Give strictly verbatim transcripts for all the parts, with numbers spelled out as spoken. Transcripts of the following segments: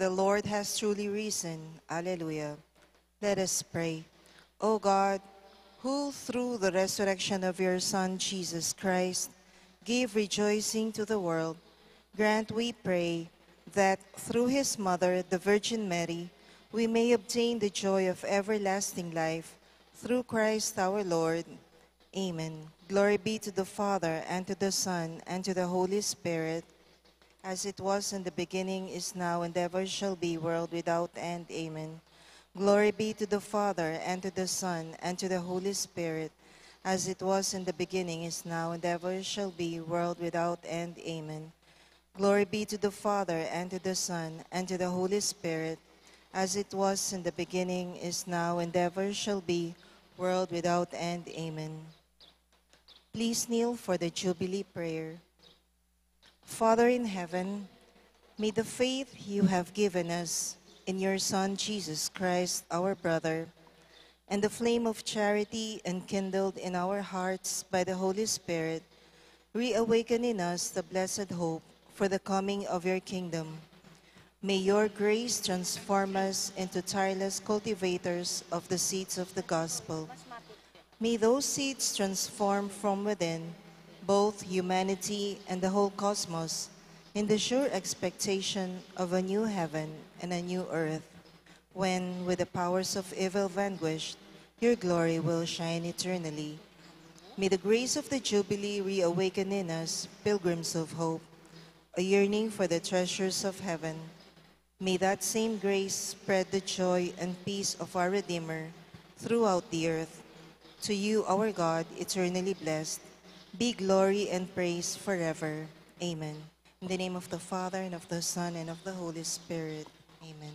The Lord has truly risen. Alleluia. Let us pray. O God, who through the resurrection of your Son Jesus Christ gave rejoicing to the world, grant, we pray, that through his mother, the Virgin Mary, we may obtain the joy of everlasting life. Through Christ our Lord. Amen. Glory be to the Father, and to the Son, and to the Holy Spirit, as it was in the beginning, is now, and ever shall be, world without end. Amen. Glory be to the Father, and to the Son, and to the Holy Spirit, as it was in the beginning, is now, and ever shall be, world without end. Amen. Glory be to the Father, and to the Son, and to the Holy Spirit, as it was in the beginning, is now, and ever shall be, world without end. Amen. Please kneel for the Jubilee prayer. Father in heaven, may the faith you have given us in your Son Jesus Christ, our brother, and the flame of charity enkindled in our hearts by the Holy Spirit, reawaken in us the blessed hope for the coming of your kingdom. May your grace transform us into tireless cultivators of the seeds of the gospel. May those seeds transform from within both humanity and the whole cosmos in the sure expectation of a new heaven and a new earth, when, with the powers of evil vanquished, your glory will shine eternally. May the grace of the Jubilee reawaken in us pilgrims of hope, a yearning for the treasures of heaven. May that same grace spread the joy and peace of our Redeemer throughout the earth. To you, our God, eternally blessed, be glory and praise forever. Amen. In the name of the Father, and of the Son, and of the Holy Spirit. Amen.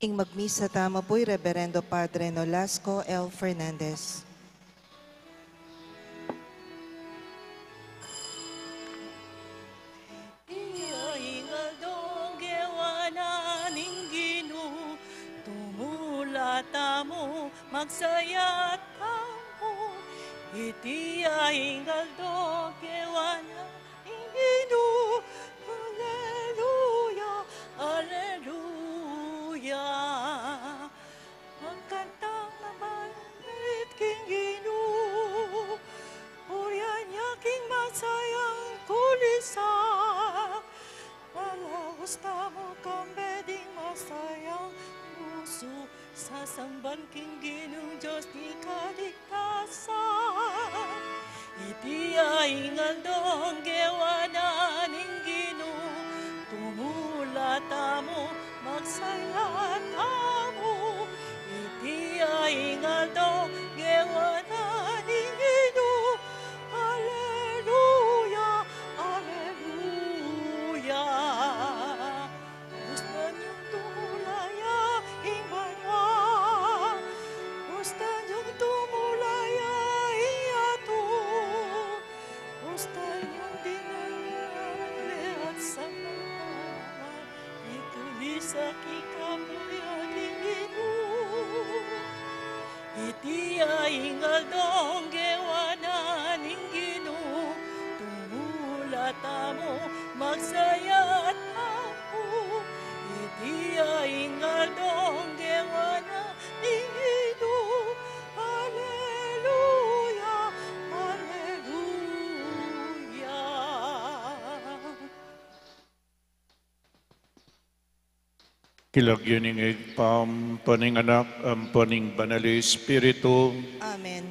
Ing magmisa tamu pu i Reberendo Padre Nolasco L. Fernandez. Iya ing aldong gewa na ning Ginu, tumula tamu, magsaya tamu. Iti ya ing aldong gewa na ning Ginu. Aleluya, aleluya. Magkantang mabanit king Ginu, purian ya king masayang kulisang. Malaus tamu kambe ding masayang musu, Sasamban king Ginung Dios ning kaligtasan. Iti ya ing aldong gewa na ning Ginu, tumula tamu, magsaya tamu. Iti ya ing aldong gewa na ning Ginu. Aleluya, aleluya. Gustu yung tumula ya ing banua. Gustu yung tumula ya ing yatu. Gustu yung dinala at sa mga itu isa kikapuya ning Ginu. Iti ya ing aldong gewa na ning Ginu, tumula tamu, magsaya tamu. Iti ya ing aldong gewa na ning Ginu. Aleluya, aleluya. King lagyu ning Ibpa, ampo ning Anak, ampo ning Banal a Espiritu. Amen.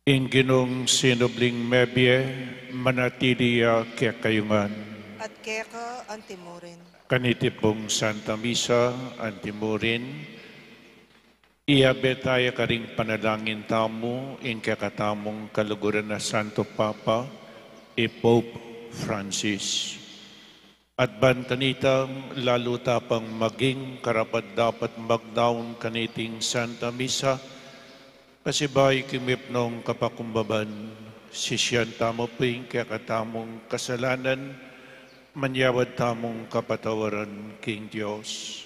Ing Ginung sinubling mebie, manatili ya kekayu ngan. At keka antimurin. Kaniti pung Santa Misa, antimurin, iabe ta ya karing panalangin tamu ing kekatamung kaluguran a Santo Papa, i Pope Francis. At ban kanita, lalu ta pang maging karapat-dapat magdaun kaniting Santa Misa, pasibayu king mipnung kapakumbaban, sisian tamu pu ing kekatamung kasalanan, manyawad tamung kapatawaran king Dios.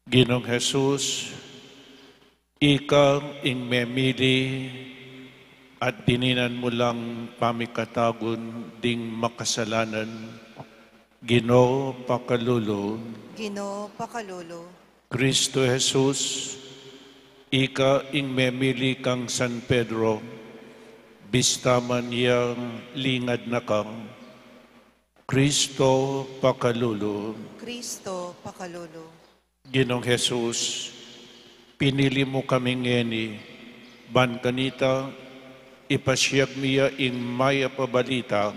Ginung Jesus, ika ing memili at dininan mu lang pamikatagun ding makasalanan, Ginu, pakalulu. Ginu, pakalulu. Kristo Jesus, ika ing memili kang San Pedro, bista man ya lingad na ka, Kristo, pakalulu. Kristo, pakalulu. Ginung Jesus, pinili mu kami ngeni, ban kanita, ipasiag mi ya ing mayap a balita,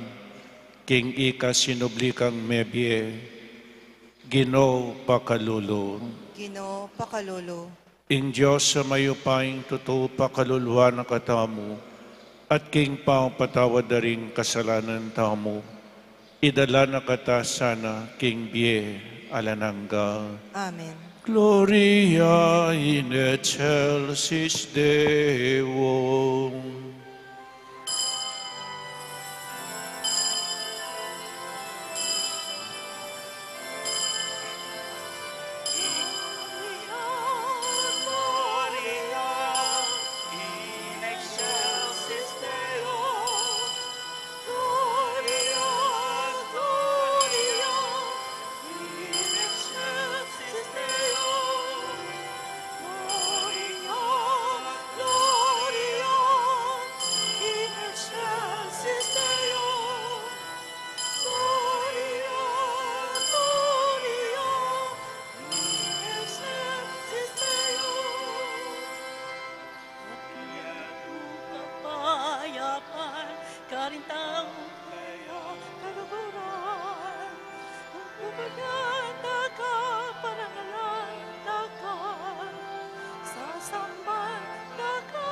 king ika sinubli kang mebie, Ginu, pakalulu. Ginu, pakalulu. Ing Dios a mayupaya king tutu pakaluluan na katamu, at king pamapatawad da ring kasalanan tamu, idala na kata sana king bie alang angga. Amen. Gloria in excelsis Deo. Kapayapan karing tau kaya kaluguran. Kung pupunyan da ka, parangalan da ka, sasamban da ka,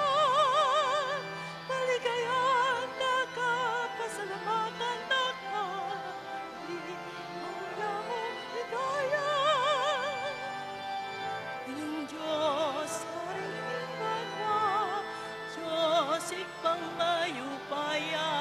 paligayan da ka, pasalamatan da ka, di mo na mo ligaya. Ing Dios, Ari ning banua, Dios Ibpang mayupaya.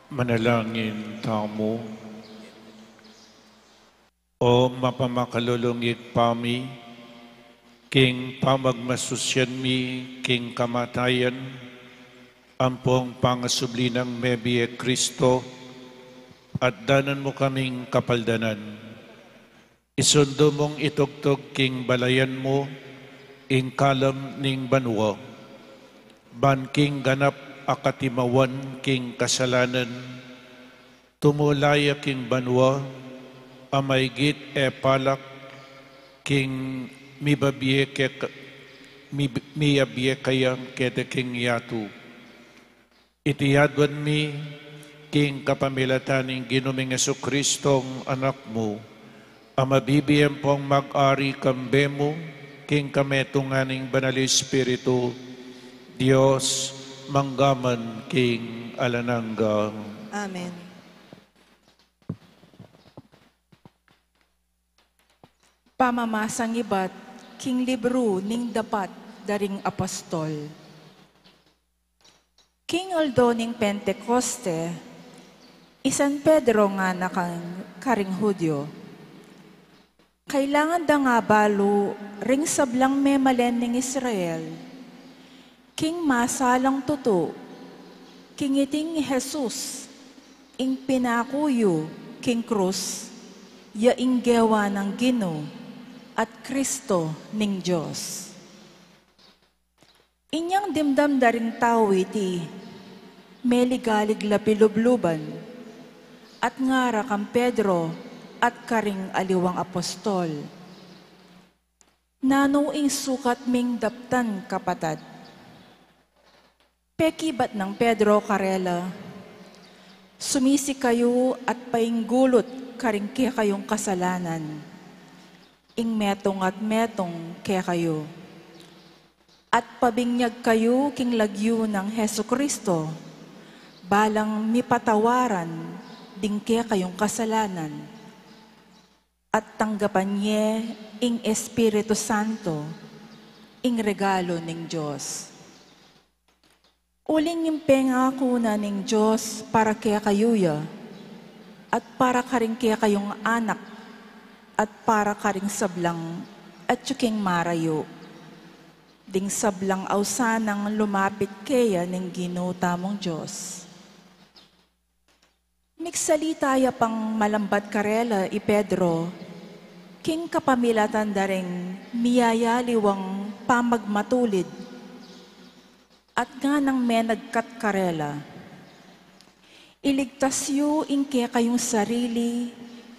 Manalangin tamu. O mapamakalulung Ibpa mi, king pamagmasusyan mi king kamatayan ampong pangasubli nang mebie Kristo, at danan mu kaming kapaldanan. Isundu mung itugtug king balayan mu ing kalam ning banua, ban king ganap a katimawan king kasalanan, tumula ya king banua a maigit e palak king mibabie keka, mib-, miyabie kaya keti king yatu. Iti aduan mi king kapamilatan ning Ginu ming Jesucristong Anak mu, a mabibie ampong mag-ari kambe mu king kametungan ning Banal Espiritu, Dios, mangga man king alang angga. Amen. Pamamasang ibat king libru ning Dapat da ring Apostol. King aldo ning Pentecoste, i San Pedro ngana kang karing Judio, "Kailangan da ngang abalu ring sablang memalen ning Israel king masalang tutu, king iting i Jesus, ing pinaku yu king krus, ya ing gewa nang Ginu at Kristo ning Dios." Inyang dimdam da ring tau iti, meligalig la pilubluban, at ngara kang Pedro at karing aliwang apostol, "Nanu ing sukat ming daptan, kapatad?" Pekibat nang Pedro karela, "Sumisi kayu at painggulut karing kekayung kasalanan, ing metung at metung kekayu, at pabinyag kayu king lagyu nang Jesucristo, balang mipatawaran ding kekayung kasalanan, at tanggapan ye ing Espiritu Santo, ing regalu ning Dios. Uling ing pengaku na ning Dios para kekayu ya, at para karing kekayung anak, at para karing sablang atyu king marayu, ding sablang ausan nang lumapit keya ning Ginu tamung Dios." Migsalita ya pang malambat karela i Pedro, king kapamilatan da ring miyayaliwang pamagmatulid, at nganang menagkat karela, "Iligtas yu ing kekayung sarili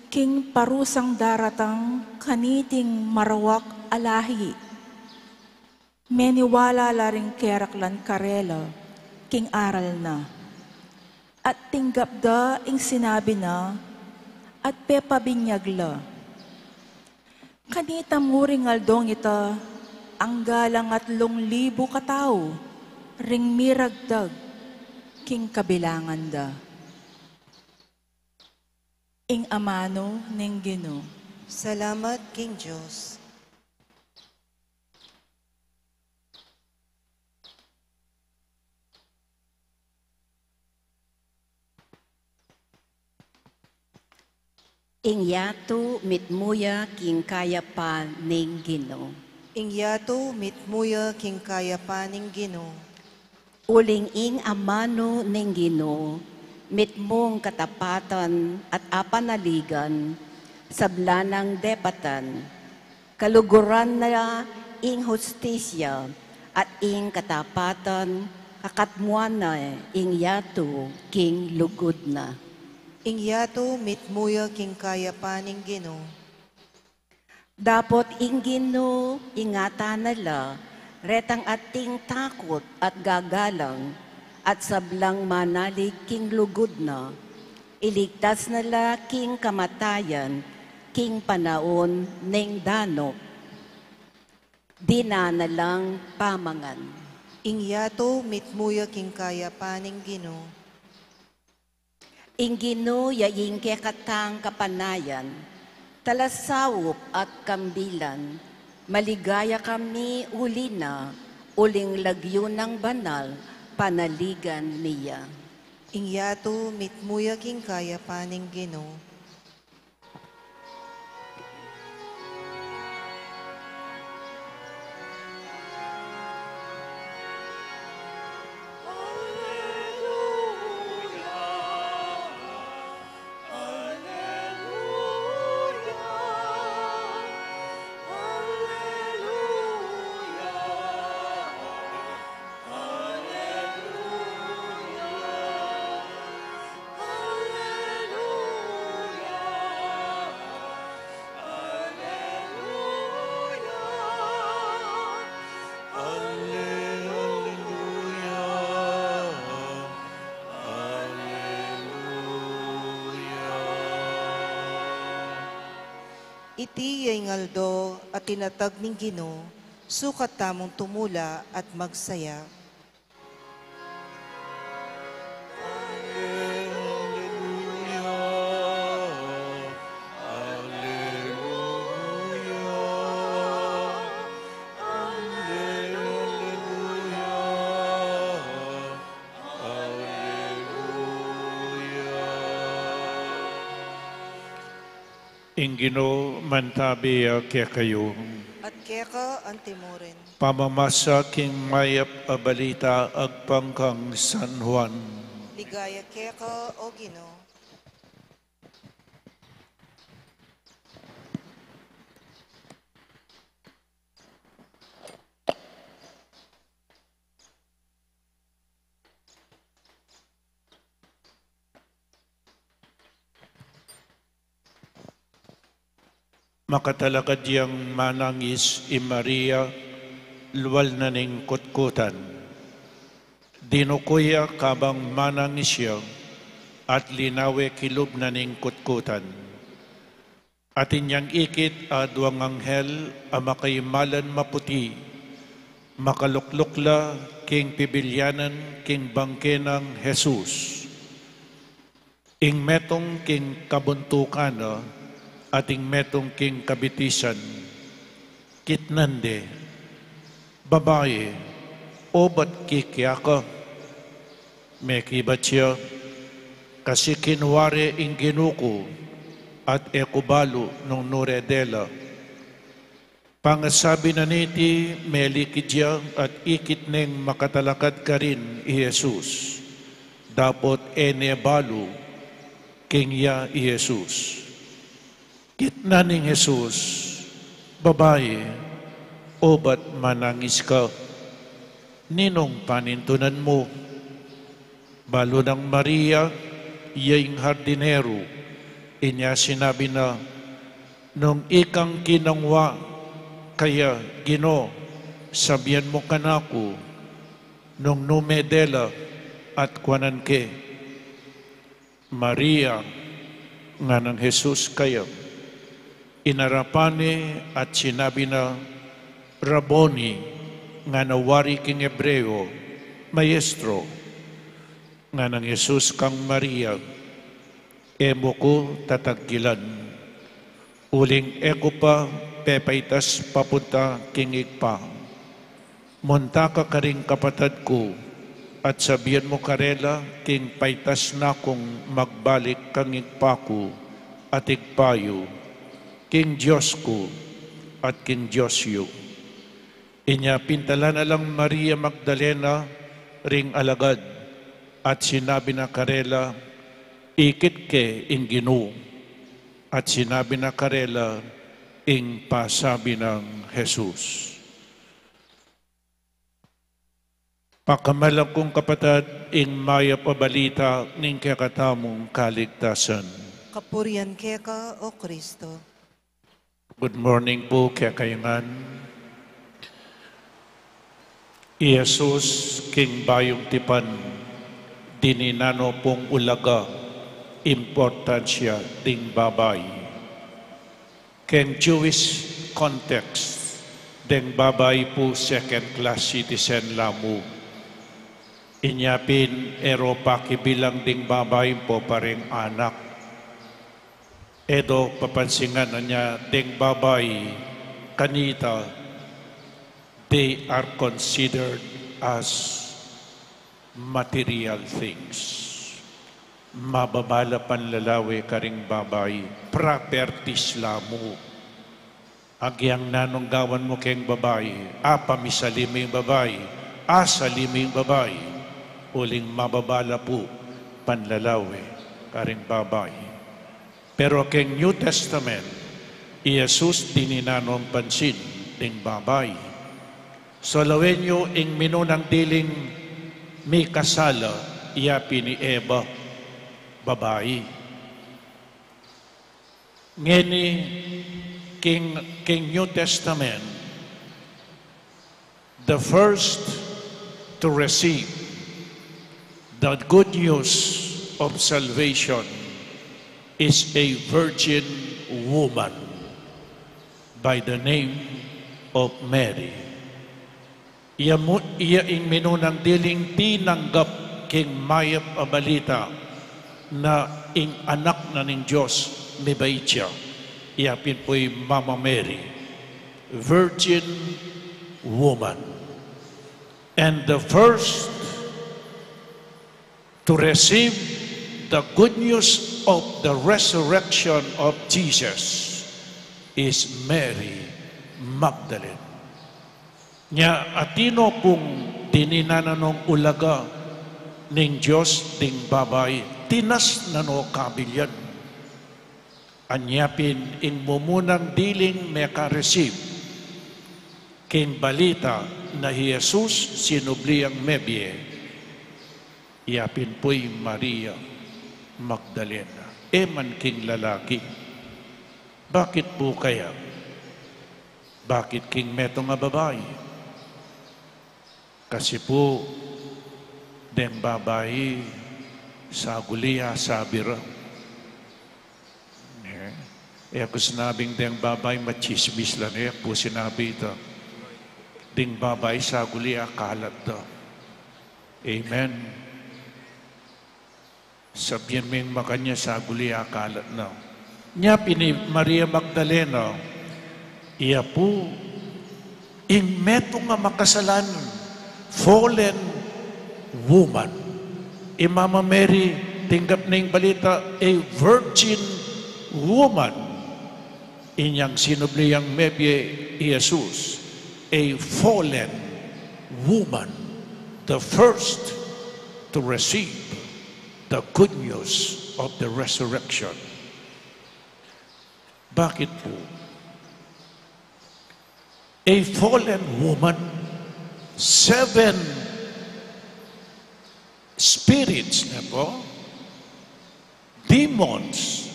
king parusang daratang kaniting marawak a lahi." Meniwala la ring keraklan karela king aral na, at tinggap da ing sinabi na, at pepabinyag la. Kanita mu ring aldong ita, angga lang atlung libu katau ring miragdag king kabilangan da. Ing amanu ning Ginu. Salamat king Dios. Ing yatu mitmu ya king kayapan ning Ginu. Ing yatu mitmu ya king kayapan ning Ginu. Uling ing amanu ning Ginu, mitmung katapatan at apanaligan, sabla nang depatan. Kaluguran na ing hustisya at ing katapatan, kakatmuan na ing yatu king lugud na. Ing yatu mitmu ya king kayapan ning Ginu. Dapot ing Ginu, ingatan na la retang ating takut at gagalang, at sablang manalig king lugud na. Iligtas na la king kamatayan, king panaun ning danup. Dinan na lang pamangan. Ing yatu mitmu ya king kayapan ning Ginu. Ing Ginu ya ing kekatang kapanayan, talasaup at kambilan, maligaya kami uli na, uling lagyu nang banal panaligan mi ya. Ing yatu mitmu ya king kayapan ning Ginu. Iti ya ing aldo a tinatag ning Ginu, sukat tamung tumula at magsaya. Ing Ginu mantabi ya kekayu. At keka antimurin. Pamamasa king mayap a balita agpang kang San Juan. Ligaya keka, O Ginu. Makatalakad yang manangis i Maria, lual na ning kutkutan. Dinuku ya kabang manangis ya, at linawe kilub na ning kutkutan. Atin yang ikit a duang anghel a makaimalan maputi, makalukluk la king pibilyanan king bangke nang Jesus. Ing metung king kabuntukan na, at ing metung king kabitisan, kitnan de, "Babai, obat kiki ka?" Mekibat ya, "Kasi kinua re ing Ginu ku, at e ku balu nung nu re dela." Pangasabi na niti, melikid ya at ikit neng makatalakad karin i Jesus, dapot e ne balu king ya i Jesus. Kitnan ning Jesus, "Babai, obat manangis ka? Ninung panintunan mu?" Balu nang Maria, iya ing hardinero, inya sinabi na, "Nung ikang kinangwa kaya, Ginu, sabian mu kanaku nung nu me dela at kuanan ke." "Maria," nganang Jesus kaya. Inarapan ne at sinabi na, "Rabboni," ngana wari king Hebreo, "Maestro." Nganang Jesus kang Maria, "E mu ku tatanggilan, uling e ku pa pepaitas papunta king Ibpa. Munta ka karing kapatad ku, at sabian mu karela king paitas na kung magbalik kang Ibpa ku at Ibpa yu, king Dios ku at king Dios yu." Inya pintalan na lang Maria Magdalena ring alagad, at sinabi na karela, "Ikit ke ing Ginu." At sinabi na karela ing pasabi nang Jesus. Pakamalan kung kapatad, ing mayap a balita ning kekatamung kaligtasan. Kapurian keka, O Kristo. Good morning pu kekayu ngan. I Jesus king bayung tipan, dinan no pung ulaga, importansya ding babai. Keng Jewish context, deng babai pu second class citizen la mu. Inya pin e ro pakibilang ding babai pu pareng anak. E do papansingan na nya deng babai kanita, they are considered as material things. Mababa la panlalawe karing babai, properties la mu. Agyang nanung gawan mu keng babai, apamisali mu ing babai, asali mu ing babai, uling mababa la pu panlalawe karing babai. Pero keng New Testament, i Jesus dinan na nong pansin ding babai. So lawen yu ing minunang diling mikasala, ya pin i Eva, babai. Ngeni keng, keng New Testament, the first to receive the good news of salvation is a virgin woman by the name of Mary. Iya mu, iya ing minunang diling tinanggap keng mayap a balita na ing Anak na ning Dios mibait ya. Iya pin pu i Mama Mary, virgin woman. And the first to receive the good news of the resurrection of Jesus is Mary Magdalene. Nya, atin no pung dinan na nong ulaga ning Dios ding babai, tinas na no kabil yan. Anya pin ing mumunang diling meka-receive keng balita na i Jesus sinubli yang mebie, iya pin pu i Maria Magdalena. E man king lalaki. Bakit pu kaya? Bakit king metung a babai? Kasi pu, deng babai, saguli asabi ra. E, e ku sinabing deng babai machismis la, ne, e ku sinabi ita. Ding babai saguli akalat da. Amen. Sabian me ing makanyan, saguli akalat na. Nya pin i Maria Magdalena, iya pu ing metung a makasalanan, fallen woman. I Mama Mary, tinggap na ing balita, a virgin woman. Inyang sinubli yang mebie i Jesus, a fallen woman, the first to receive the good news of the resurrection. Bakit pu? A fallen woman, seven spirits, ne pu, demons,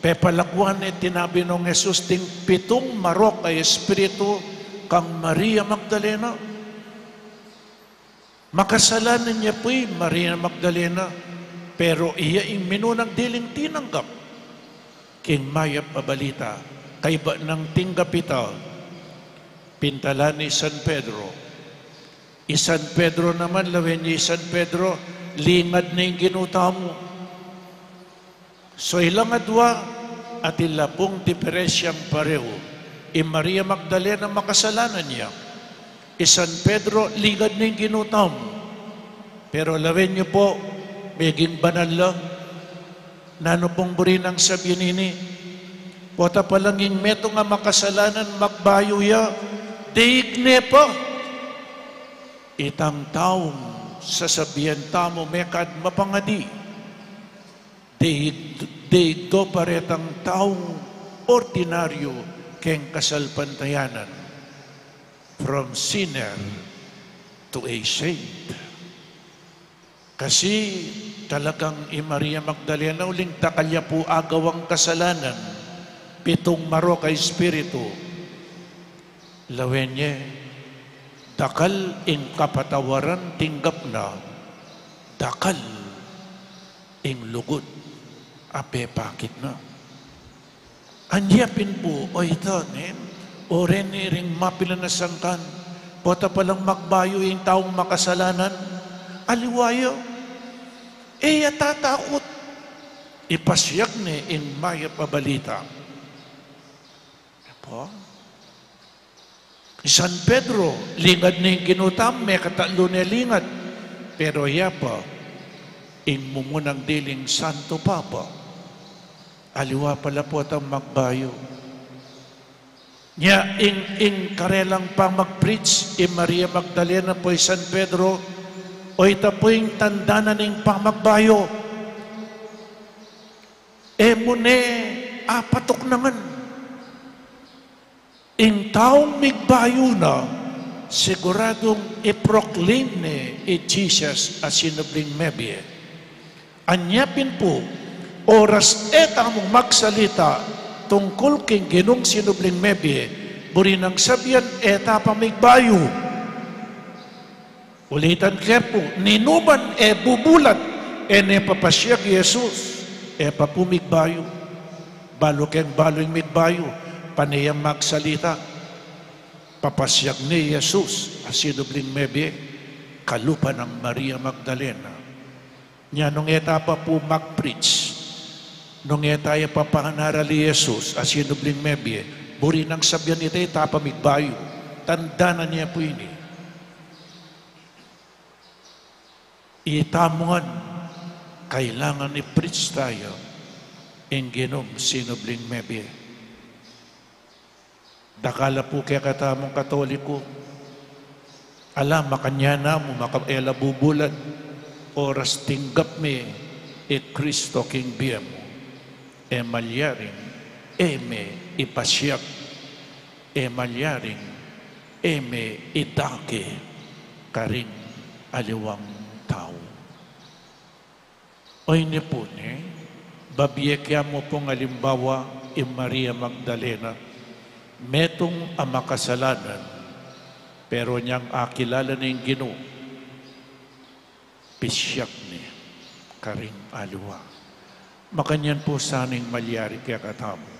pepalaguan ne, tinabi nong Jesus, ding pitung marok a espiritu kang Maria Magdalena. Makasalanan ya pu i Maria Magdalena, pero iya ing minunang diling tinanggap king mayap a balita. Kaybat nang tinggap ita, pintalan ne i San Pedro. I San Pedro naman, lawen ye i San Pedro, lingad ne ing Ginu tamu. So ilang adua, atin la pung diperensyang parehu. I Maria Magdalena makasalanan ya. I San Pedro, lingad ne ing Ginu tamu. Pero lawen yu pu, meging banal la. Nanu pung buri nang sabian ini? Pota palang ing metung a makasalanan magbayu ya, daig ne pa itang taung sasabian tamu mekad mapangadi. Daig, daig do pa retang taung ordinaryu keng kasalpantayanan, from sinner to a saint. Kasi talagang i Maria Magdalena, uling dakal ya pu agawang kasalanan, pitung marok a espiritu. Lawen ye, dakal ing kapatawaran tinggap na, dakal ing lugud a pepakit na. Anya pin pu, o ita, ne? O reni ring mapilan a sangkan, pota palang magbayu ing taung makasalanan, aliwa ya, e ya tatakut. Ipasiag ne ing mayap a balita. Apo? I San Pedro, lingad ne ing Ginu tamu, mekatatlu ne lingad. Pero ya pa, ing mumunang diling Santo Papa. Aliwa pala pu itang magbayu. Nya, ing, ing karelang pamag-preach, i Maria Magdalena pu, i San Pedro, o ita pu ing tanda na ning pamagbayu. E mu ne apatuknangan. Ing taung migbayu na, siguradung i-proclaim ne i Jesus a sinubling mebie. Anya pin pu, oras e tamung magsalita tungkul king Ginung sinubling mebie, buri nang sabian e ta pa migbayu. Ulitan ke pu, ninuman e bubulat, e ne papasiag i Jesus, e pa pu migbayu. Balu keng balu ing migbayu, pane yang magsalita. Papasiag ne i Jesus a sinubling mebie, kalupa nang Maria Magdalena. Nya nung e ta pa pu mag-preach, nung e ta ya pa panaral i Jesus a sinubling mebie, buri nang sabian ita, e ta pa migbayu. Tanda na ne pu ini. Itamu ngan, kailangan i-preach ta ya ing Ginung sinubling mebie. Dakal la pu kekatamung Katoliko, ala, makanyan na mu, maka-, e la bubulat, oras tinggap me i Kristo king bie mu, e malyaring e me ipasiag, e malyaring e me idake karing aliwang tau. Oyni pu ne, babie ke mu pung alimbawa i Maria Magdalena, metung a makasalanan, pero inyang akilala ne ing Ginu, pisiag ne karing aliwa. Makanyan pu sana ing malyari kekatamu.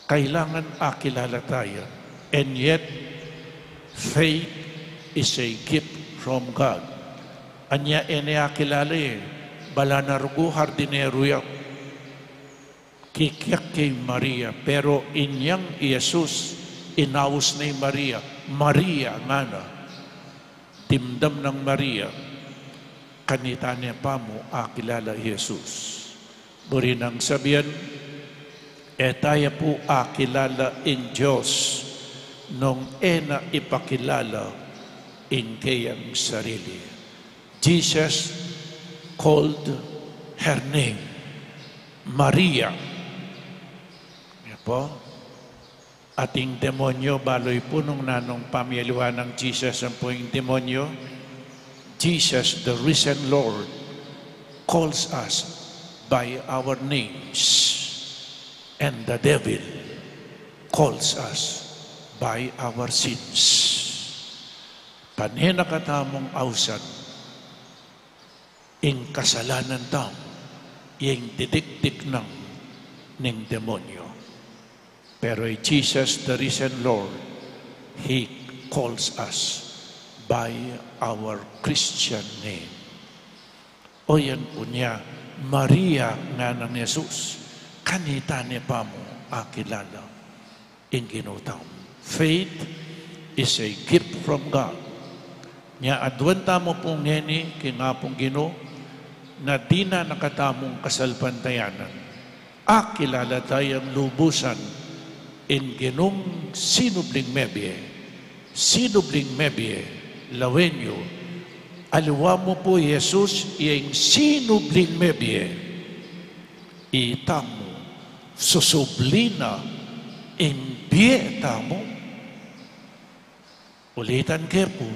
Kailangan akilala ta ya. And yet, faith is a gift from God. Anya e ne akilala e, balamu rugu hardinero ya. Kikiak kay Maria, pero inyang i Jesus, inaus ne i Maria, Maria ngana. Dimdam nang Maria, kanita ne pa mu akilala i Jesus. Buri nang sabian, e ta ya pu akilala ing Dios nung e na ipakilala ing keyang sarili. Jesus called her name, Maria. Nya pu, at ing demonyo, balu yu pu nung nanung pamiyaliwa nang Jesus ampo ing demonyo. Jesus, the risen Lord, calls us by our names, and the devil calls us by our sins. Pane na katamung ausan, ing kasalanan tamu, ya ing didikdik nang ning demonyo. Pero i Jesus, the risen Lord, He calls us by our Christian name. O yan pu nya, Maria ngana nang Jesus, kanita ne pa mu akilala ing Ginu tamu. Faith is a gift from God. Nya aduan tamu pu ngeni king Apung Ginu, na dinan na katamung kasalpantayanan, akilala ta yang lubusan ing Ginung sinubling mebie. Sinubling mebie, lawen yu, aliwa mu pu i Jesus ya ing sinubling mebie. Itamu, susubli na ing bie tamu. Ulitan ke pu,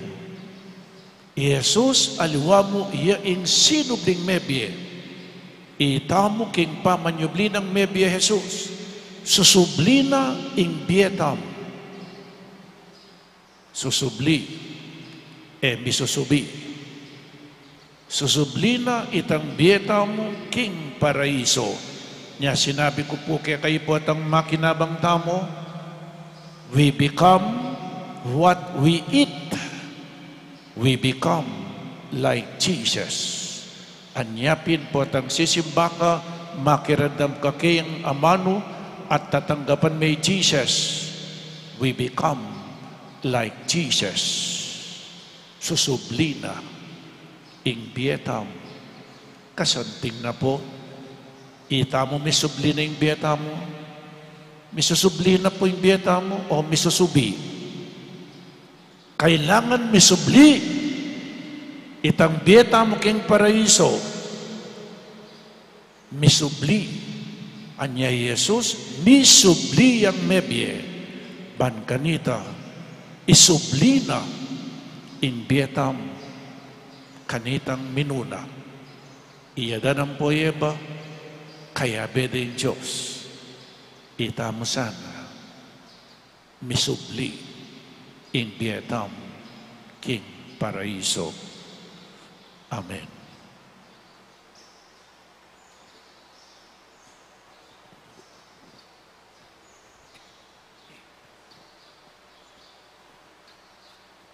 i Jesus aliwa mu ya ing sinubling mebie. Itamu king pamanyubli nang mebie Jesus, susubli na ing bie tamu. Susubli, e misusubi. Susubli na itang bie tamu king paraiso. Nya sinabi ku pu kekayu pu, itang makinabang tamu, we become what we eat. We become like Jesus. Anya pin pu itang sisimba ka, makiramdam ka keng amanu at tatanggapan me i Jesus. We become like Jesus. Susubli na ing bie tamu. Kasanting na pu, itamu, misubli na ing bie tamu? Misusubli na pu ing bie tamu o misusubi? Kailangan misubli itang bie tamu king paraiso. Misubli. Anya i Jesus, misubli yang mebie, ban kanita isubli na ing bie tamu kanitang minuna. Iya da nang pueblo, kayabe ding Dios. Itamu sana misubli ing bie tamu king paraiso. Amen.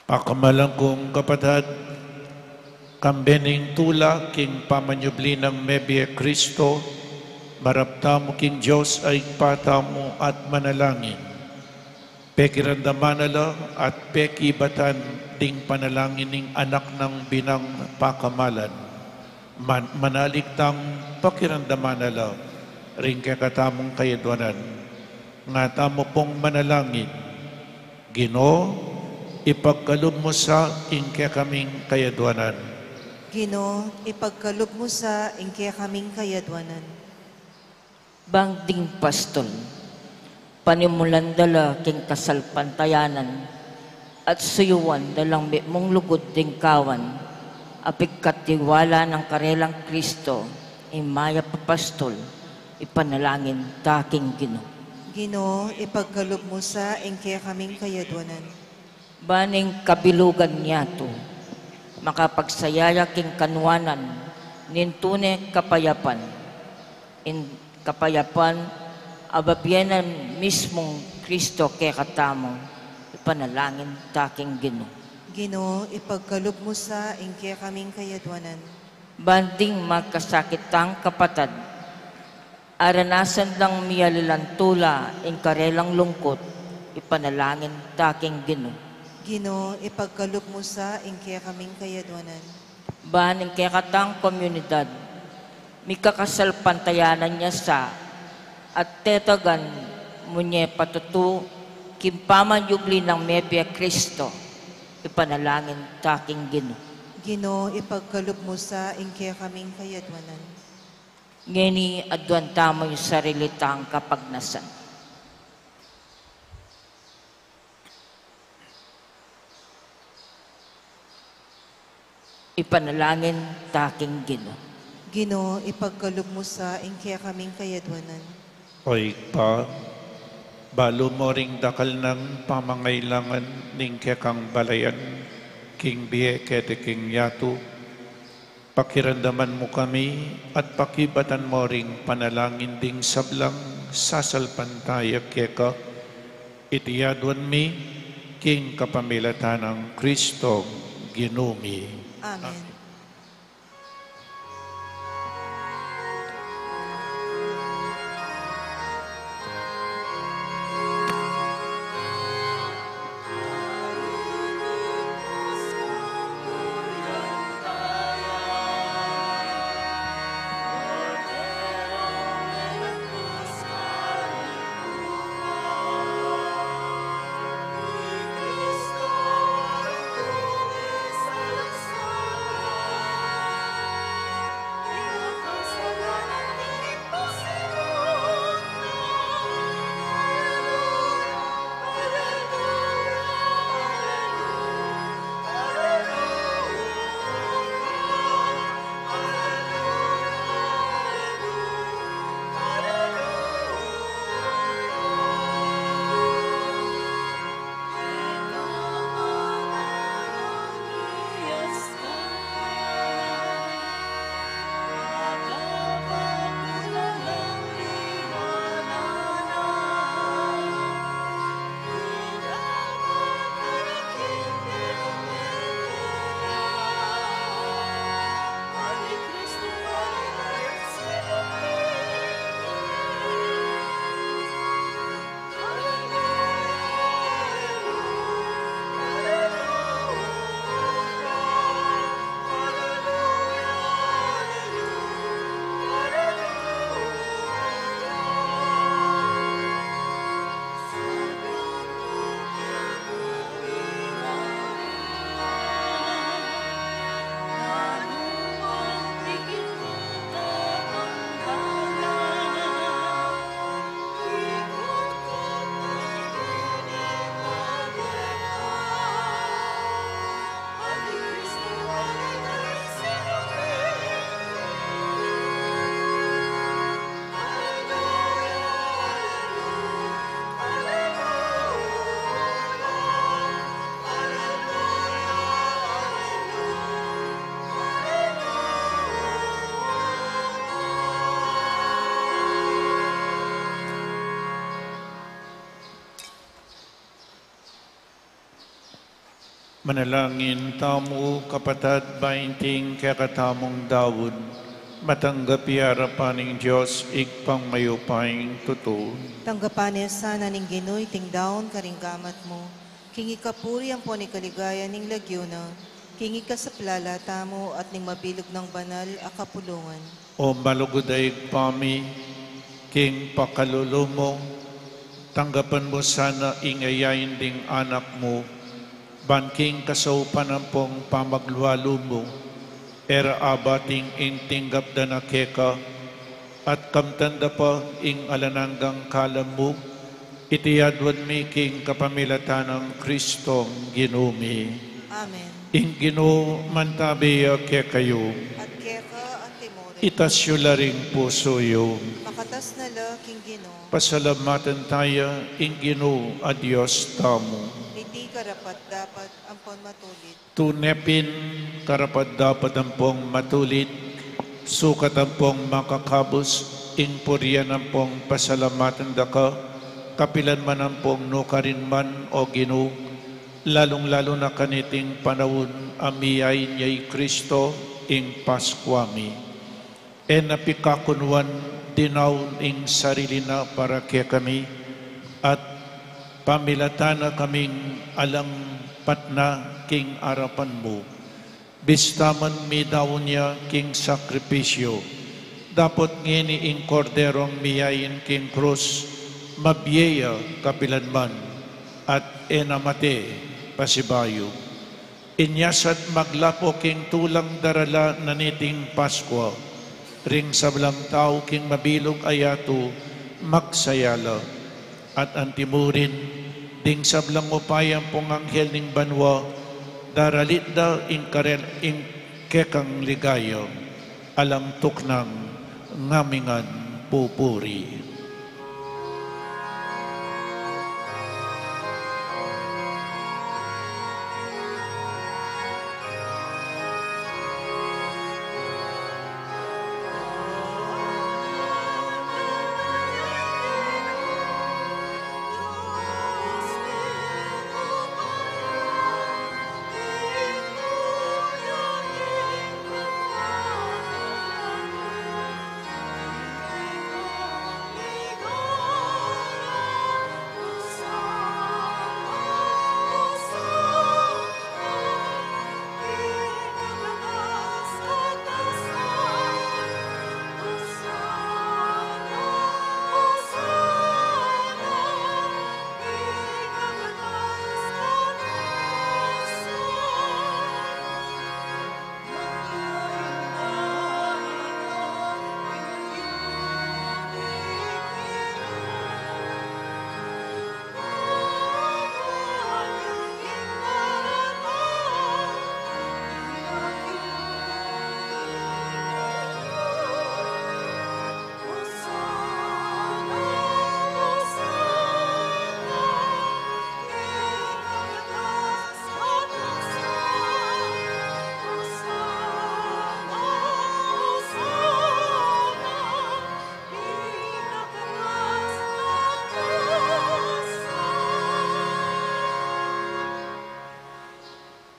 Pakamalan kung kapatad, kambe ning tula king pamanyubli nang mebie Kristo, marap tamu king Dios a Ibpa tamu at manalangin. Pekiramdaman na la at pekibatan ding panalangin ning Anak nang binang pakamalan. Man-, manalikdang pakiramdaman na la ring kekatamung kayadwanan. Nga tamu pung manalangin. Ginu, ipagkalub mu sa ing kekaming kayadwanan. Ginu, ipagkalub mu sa ing kekaming kayadwanan. Bang ding pastol, panimulan da la king kasalpantayanan, at suyuan da lang mitmung lugud ding kawan, a pigkatiwala nang karelang Kristo, ing mayap a pastol, ipanalangin ta king Ginu. Ginu, ipagkalub mu sa ing kekaming kayadwanan. Ban ing kabilugan yatu, makapagsaya ya king kanuanan ning tune kapayapan. Ing kapayapan a bibie nang mismung Kristo kekatamu, ipanalangin ta king Ginu. Ginu, ipagkalub mu sa ing kekaming kayadwanan. Ban ding makasakit tang kapatad, aranasan dang miyalilan tula ing karelang lungkut, ipanalangin ta king Ginu. Ginu, ipagkalub mu sa ing kekaming kayadwanan. Ban ing kekatang komunidad, mikakasalpantayanan ya sa, at tetagan mu ne patutu king pamanyubli nang mebie Kristo, ipanalangin ta king Ginu. Ginu, ipagkalub mu sa ing kekaming kayadwanan. Ngeni aduan tamu ing sarili tang kapagnasan. Ipanalangin ta king Ginu. Ginu, ipagkalub mu sa ing kekaming kayadwanan. O Ibpa, balu mu ring dakal nang pamangailangan ning kekang balayan king bie keti king yatu. Pakiramdaman mu kami at pakibatan mu ring panalangin ding sablang sasalpantaya keka. Iti aduan mi king kapamilatan nang Kristo Ginu mi. Amen. Manalangin tamu, kapatad, ba ing kekatamung daun matanggap ya king arapan ning Dios Ibpang mayupayang tutu. Tanggapan na sana ning Ginu iting daun karing gamat mu, king ikapuri ampon ikaligaya ning lagyu na, king ikasaplala tamu at ning mabilug nang banal a kapulungan. O malugud a Ibpa mi, king pakalulu mu, tanggapan mu sana ing yayain ding anak mu, ban king kasaupan ampong pamaglualu mu, e ra abating ing tinggap da na keka, at kamtan da pa ing alang anggang kalam mu, iti adwan mi king kapamilatan nang Kristong Ginu mi. Amen. Ing Ginu mantabi ya kekayu. At keka antimurin. Itas yu la ring pusu yu. Makatas na la king Ginu. Pasalamatan taya ing Ginu a Dios tamu. Iti karapat-dapat ampon matulid. Tune pin karapat-dapat ampong matulid, sukat ampong makakabus, ing purian ampong pasalamatan da ka, kapilan man ampong nukarin man, O Ginu, lalung-lalu na kaniting panaun a miyain ya i Kristo, ing Paskua mi. E na pikakunuan dinaun ing sarili na para kekami, at pamilatan na kaming alang patna king arapan mu. Bista man midaun ya king sakripisyu, dapot ngeni ing Korderong miyain king krus, mabie ya kapilan man, at e na mate pasibayu. Inya sa't maglapo king tulang darala na niting Paskua, ring sablang tau king mabilug a yatu magsaya la, at antimurin, ding sablang upaya ampong anghel ning banua, daralit da ing karel-, ing kekang ligaya, alang tuknang ngamingan pupuri.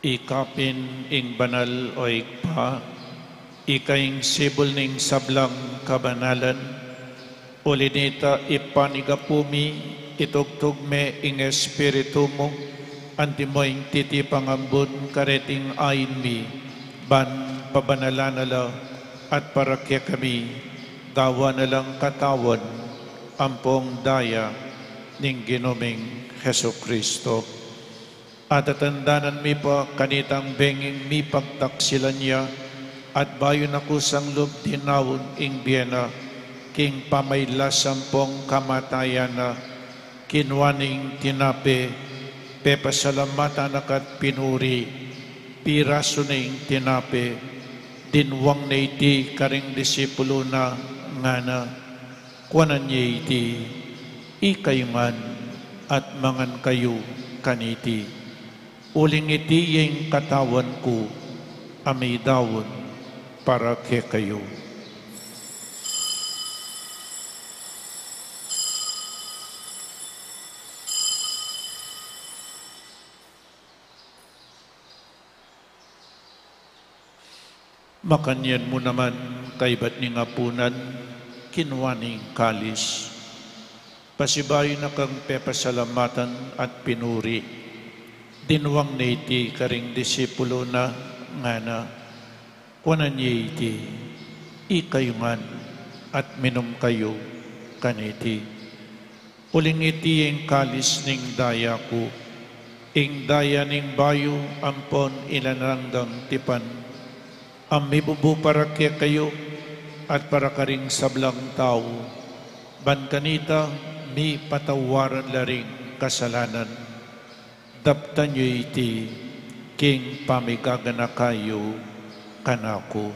Ika pin ing banal, o Ibpa, ika ing sibul ning sablang kabanalan, uli nita ipanyawad mi, itugtug me ing Espiritu mu, antimo ing titipang ambun kareting ain mi, ban pabanalan na la at para kekami, gawan na lang katawan ampong daya ning Ginu ming Jesucristo. At atandanan mi pa kanitang benging mipagtaksilan ya, at bayu na kusang lub dinaun ing bie na, king pamailas ampong kamatayan na, kinua ne ing tinape, pepasalamatan na ka't pinuri, pirasu ne ing tinape, dinwang ne iti karing disipulu na, ngana: Kuanan ye iti, ikayu ngan at mangan kayu kaniti. Uling iti ya ing katawan ku a midaun para kekayu. Makanyan mu naman, kaybat ning apunan, kinua ne ing kalis, pasibayu na kang pepasalamatan at pinuri, dinuang ne iti karing disipulu na, ngana: Kuanan ye iti, ikayu ngan, at minum kayu kaniti. Uling iti ing kalis ning daya ku, ing daya ning bayu ampon alang anggang tipan, a mibubu para kekayu at para karing sablang tau, ban kanita mipatawaran la ring kasalanan. Daptan yu iti king pamigaganaka yu kanaku.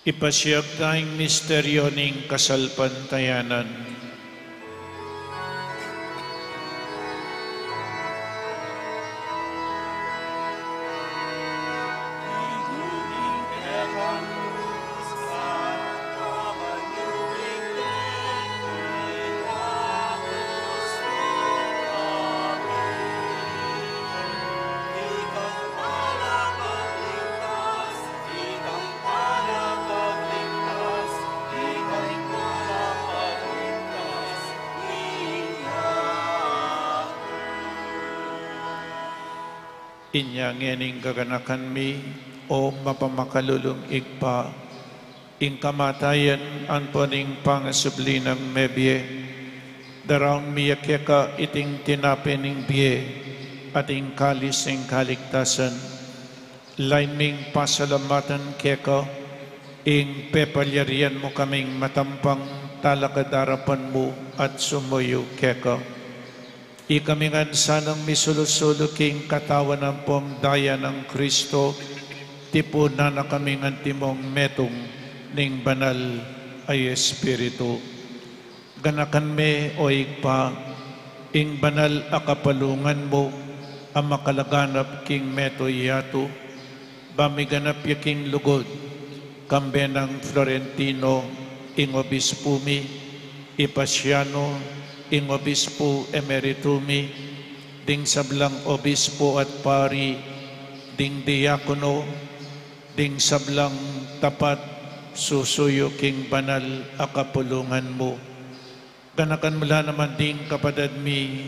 Ipasiag taya ing misteryo ning kasalpantayanan. Inya ngening gaganakan mi, o mapamakalulung Ibpa, ing kamatayan ampon ing pangasubli nang mebie, daraun mi ya keka iting tinape ning bie at ing kalis ning kaligtasan. Lain ming pasalamatan keka ing pepalyarian mu kaming matampang talakad arapan mu at sumuyu keka. Ikami ngan sanang misulu-sulu king katawan ampong daya nang Kristo, tipunan na kaming antimong metung ning Banal a Espiritu. Ganakan me, o Ibpa, ing banal a kapalungan mu a makalaganap king metung yatu, ba miganap ya king lugud, kambe nang Florentino ing obispu mi, i Pasiano ing obispu emeritu mi, ding sablang obispu at pari, ding diakono, ding sablang tapat susuyu king banal a kapulungan mu. Ganakan mu la naman ding kapatad mi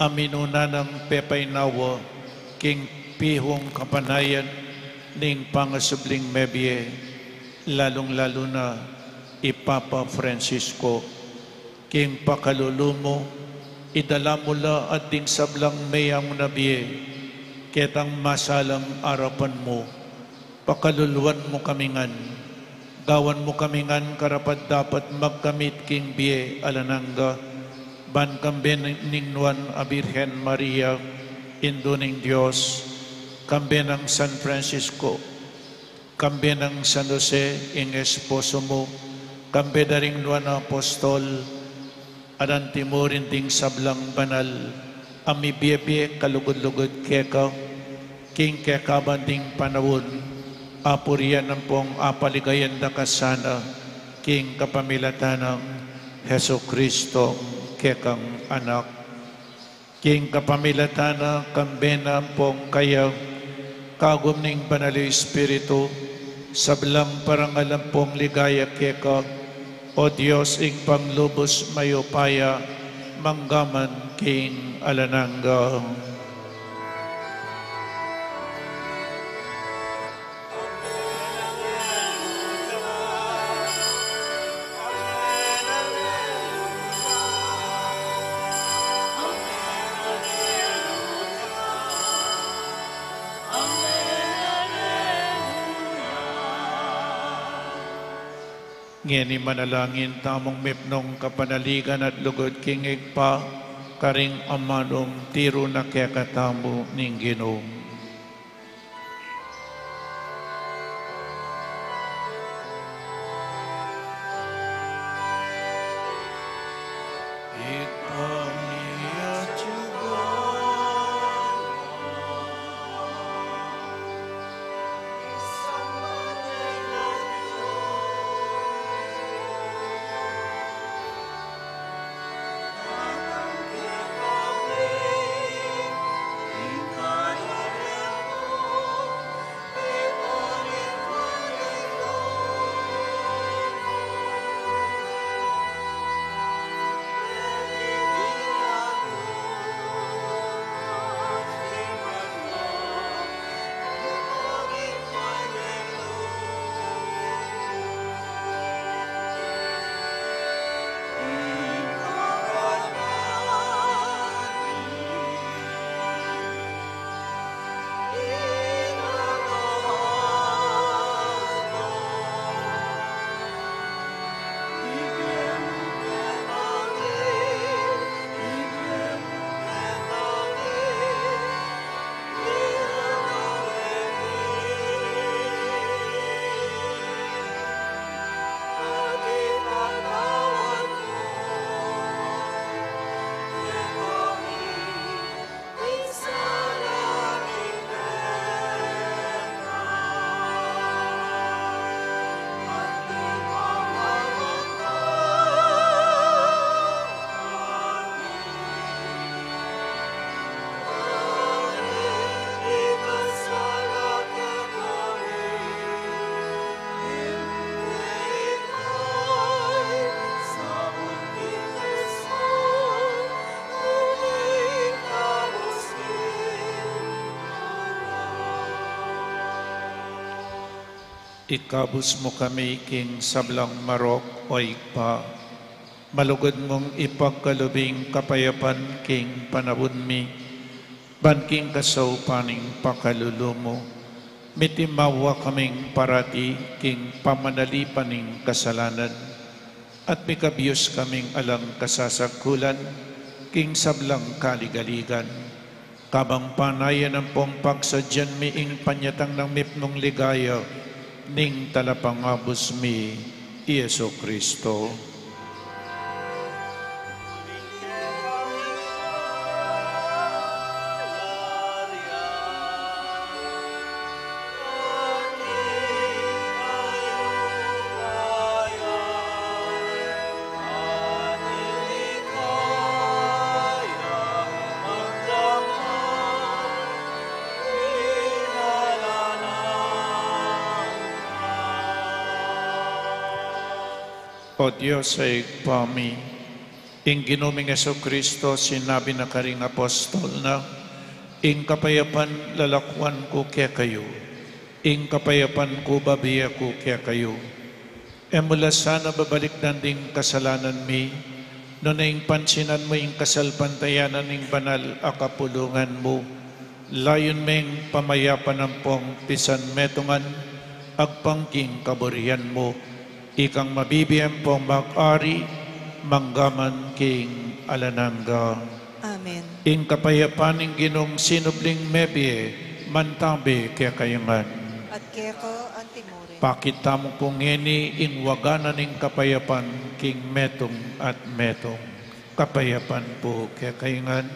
a minuna nang pepainawa king pihung kapanayan ning pangasubling mebie, lalung-lalu na i Papa Francisco. King pakalulu mu, idala mu la at ding sablang meyang na bie ketang masalang arapan mu. Pakaluluan mu kami ngan, gawan mu kami ngan karapat-dapat magkamit king bie alang angga, ban kambe ning Nuan a Birhen Maria, Indu ning Dios, kambe nang San Francisco, kambe nang San Jose ing esposo mu, kambe da ring Nuan a Apostol, at antimurin ding sablang banal a mibie-bie kalugud-lugud keka, king kekaban ding panaun, apurian ampong apaligayan da ka sana, king kapamilatan nang Jesucristo kekang Anak. King kapamilatan na, kambe na ampong kaya, kagum ning Banal a Espiritu, sablang parangal ampong ligaya keka, O Dios, Ibpang lubus mayupaya, mangga man king alang angga. Ngeni manalangin tamung mipnung kapanaligan at lugud king Ibpa, karing amanung tiru na kekatamu ning Ginu. Ikabus mu kami king sablang marok, O Ibpa. Malugud mung ipagkalub ing kapayapan king panaun mi, ban king kasaupan ning pakalulu mu, mitimawa kaming parati king pamanalipan ning kasalanan, at mikabus kaming alang kasasagkulan king sablang kaligaligan. Kabang panayan ampong pagsadyan mi ing panyatang nang mipnung ligaya ning Talapangabus mi, i Jesu Cristo. O Dios a Ibpa mi, ing Ginu ming Jesucristo, sinabi na karing apostol na, ing kapayapan lalakuan ku kekayu, ing kapayapan ku bibie ku kekayu. E mu la sana babalikdan ding kasalanan mi, nune ing pansinan mu ing kasalpantayanan ning banal a kapulungan mu. Layun meng pamayapan ampong pisan metungan, agpang king kaburian mu. Ikang mabibie ampong mag-ari, mangga man king alang angga. Amen. Ing kapayapan ning Ginung sinubling mebie, mantabi kekayu ngan. At keka antimurin. Pakit tamu pu ngeni ing waga na ning kapayapan king metung at metung. Kapayapan pu kekayu ngan.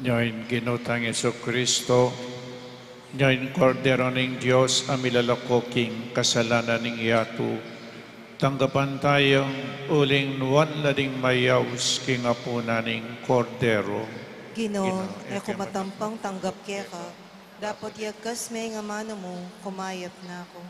Nya ing Ginu tang Jesucristo, nya ing Kordero ning Dios a milalako king kasalanan ning yatu. Tanggapan taya uling nuan la ding mayaus king apunan ning Kordero. Ginu, Ginu, e ku matampang tanggap keka, dapot yagkas me ing amanu mu, kumayap na ku.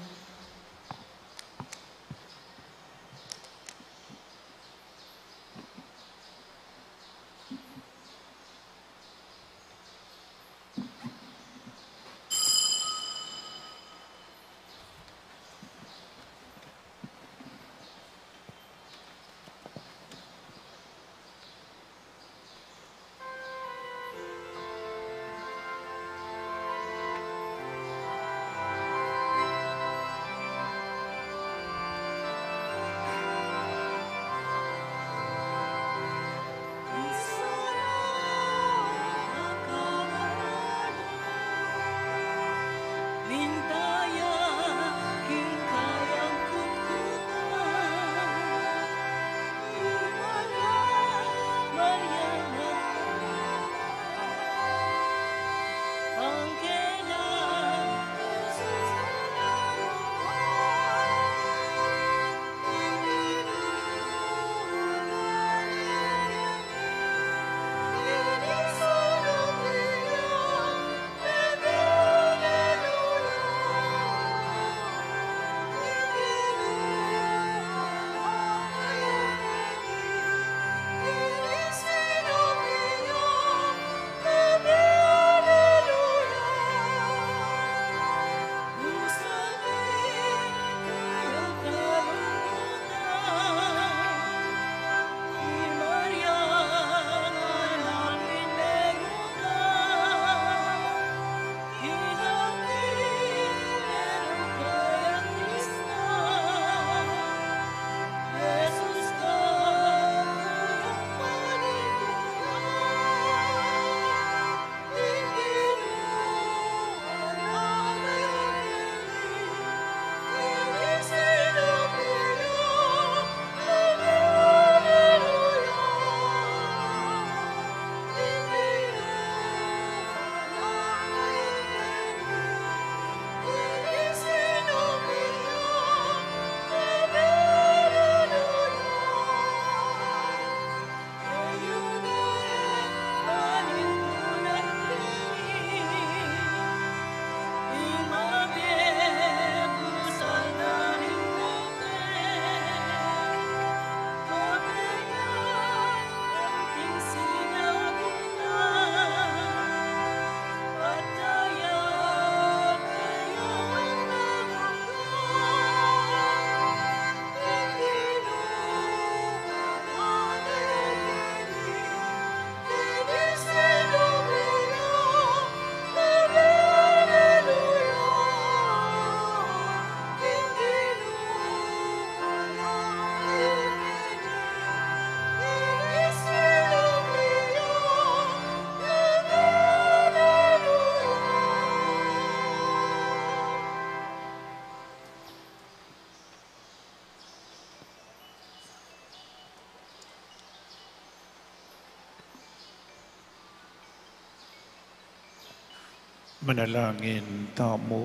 Manalangin tamu.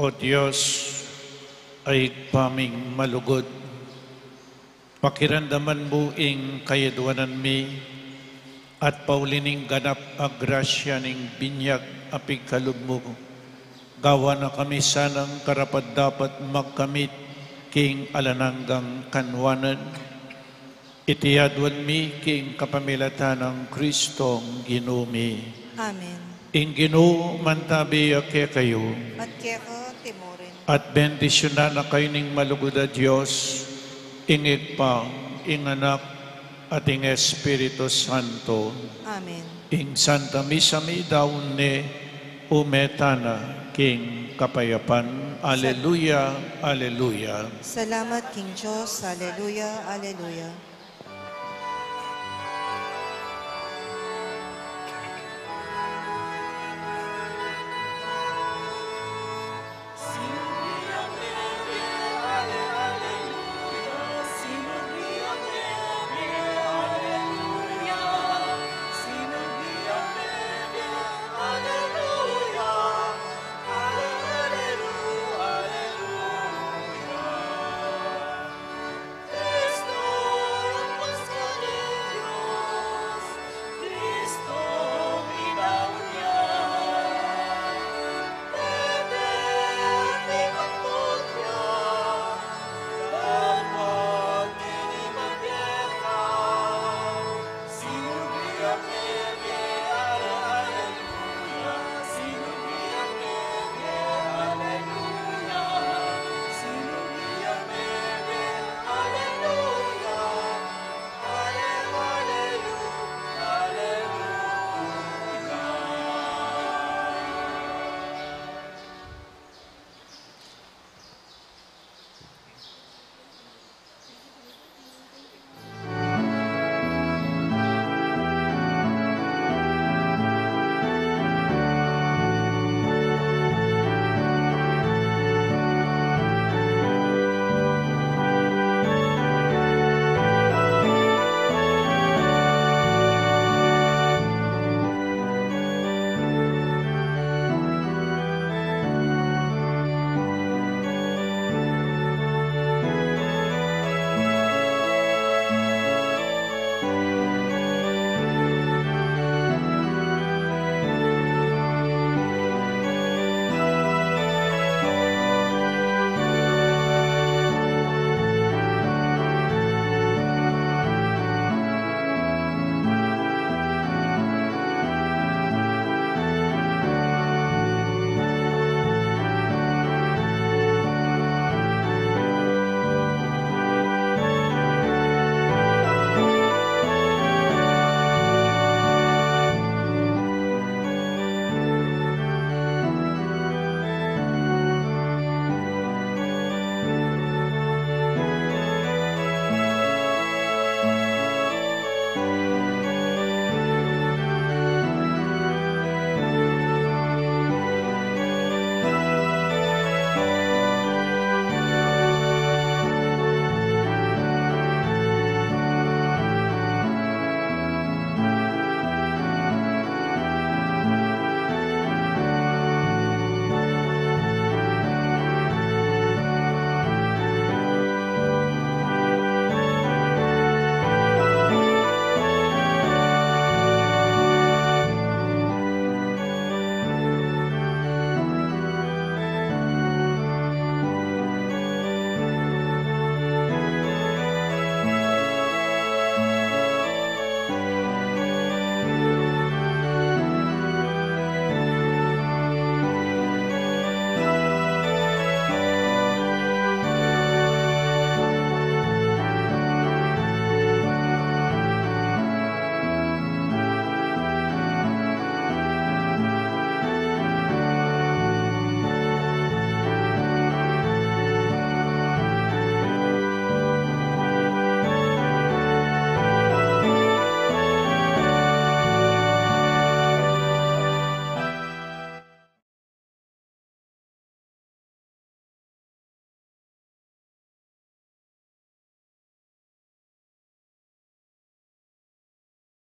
O Dios, a Ibpa ming malugud, pakiramdaman mu ing kayadwanan mi, at pauli ning ganap a grasya ning binyag a pigkalub mu, gawan na kami sanang karapat-dapat magkamit king alang anggang kanwanan. Iti adwan mi king kapamilatan nang Kristong Ginu mi. Amen. Ing Ginu mantabi ya kekayu. At keka timurin. At bendisyunan na kayu ning malugud a Dios, ing Ibpa, ing Anak, at ing Espiritu Santo. Amen. Ing Santa Misa mi daun ne, ume tana king kapayapan. Aleluya, aleluya. Salamat king Dios. Aleluya, aleluya.